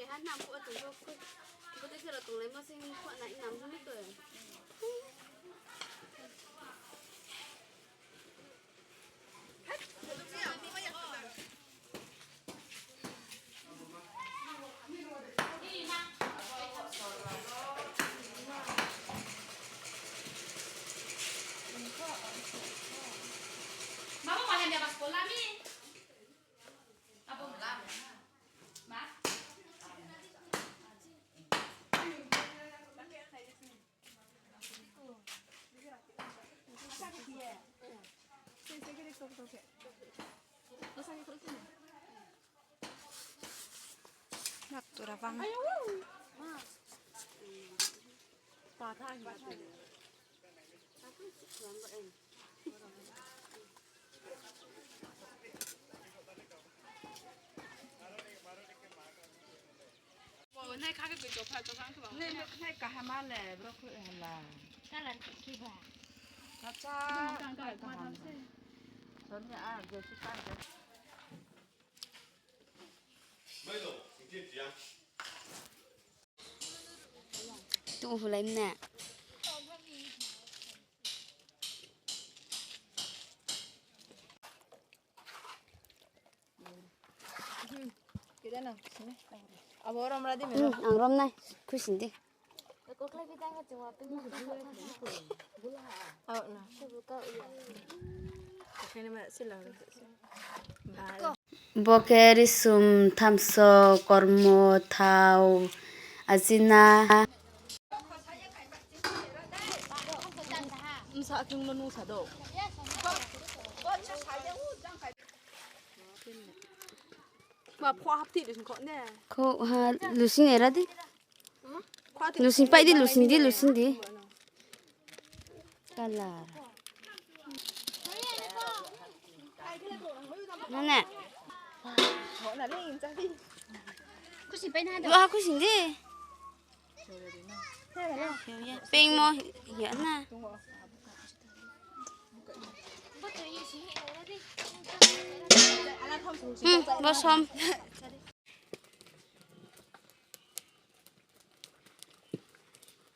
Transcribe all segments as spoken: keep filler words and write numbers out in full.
Keha nam phuh tong pho, bodei khe rao tonglaimo se hing phuh nai nam hing khe. Nak tura bang. Nai kaham le, bro, khuh hala. Kalan khe ba. Kacha, kaham. Sonia, ah, je si pa je. Tu hulai mna. Abo rom ra di. Hmm, ang rom nai. Khuisin di. Bo khe risum, thamso, kormo, thao, ajina. Bsa khe ungno nung sa do. Ma pho hapti de sing kho ne. Kho ha, lusing era di. Lusing pai di, lusing di, lusing di. Kalar. Mana? Wah, khuisin di. Pengmo ya na. Hmm, bosom.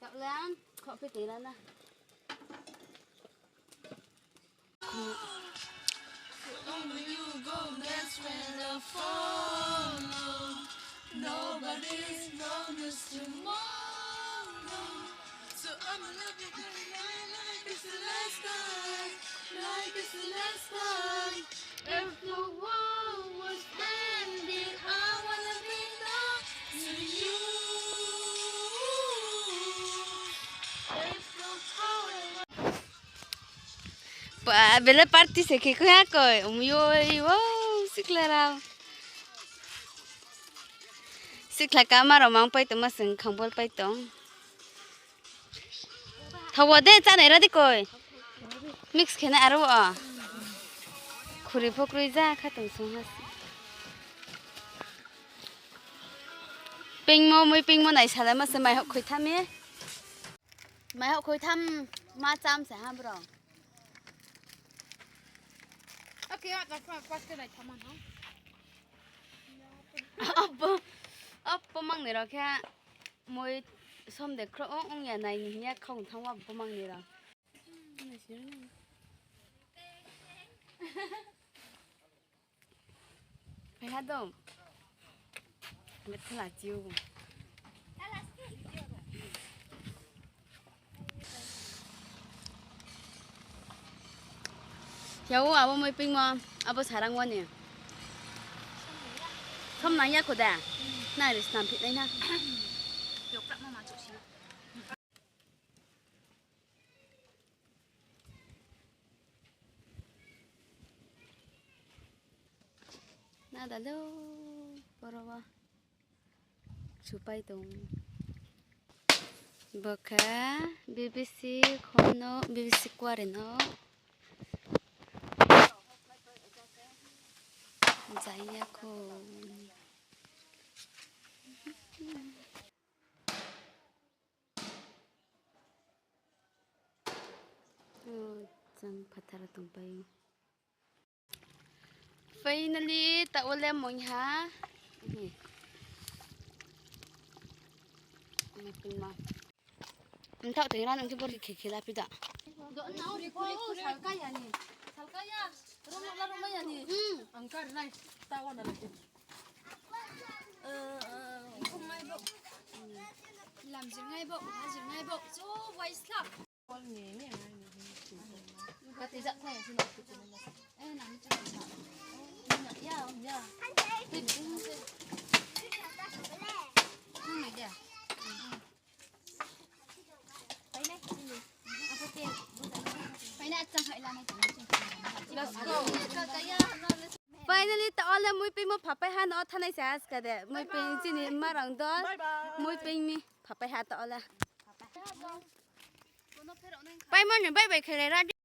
Kaplang, kok pete rana. Only you go, that's when I follow. Nobody's promised tomorrow. So I'ma love you tonight like it's the last time, like it's the last time. If the world was ending, I wanna be next to you. If the power Ba, bele party se khe khe ha koi, um, yo, yo, sikla rao. Sikla kama rao mang pai tongma sing khambol pai tong. Thawo de, chánai ra di koi. Mix khe nai aro o. Khuri pho kroi ja kha tong song ha. Pingmo, mui pingmo nai salai ma se mai hok khoi tham ye. Mai hok khoi tham ma cham se ha bro. Oke, ya, ta pa, pa, ke nai tham ma no. Apo, apo mang ni rao khe. Moi som de khro ong ong ya nai ni hing ya khong thang wa bo mang ni rao. Phai ha dong. Bethela chiu. Yao, abo moi pingmo, abo sarang wani. Som nang ya kho da. Nang ri snam phi nai na. Nada lo, boro wo. Supai tong. Bo khe B B C khom no, B B C kuare no. Jaya kho. O, jang phathar tongpai. Finally, ta o le moing ha. Mthaoh teng ra nang khe bo ri khe khe la phi da. Salkaya ni. Salkaya. Rong la rong ya ni. Ang kar nai. Tawa na lagi. Lamjir ngai bo, hajir ngai bo. So wai slap. Kati jak thai sini. Eh, nang ni cakap. Ya, ya. Nang ni dia. Finally, ta ole mui pingmo phapai ha no thanai se aska de. Mui ping chini ma rang dol. Mui ping mi phapai ha ta ole. Pai mo ni bye bye khe ra.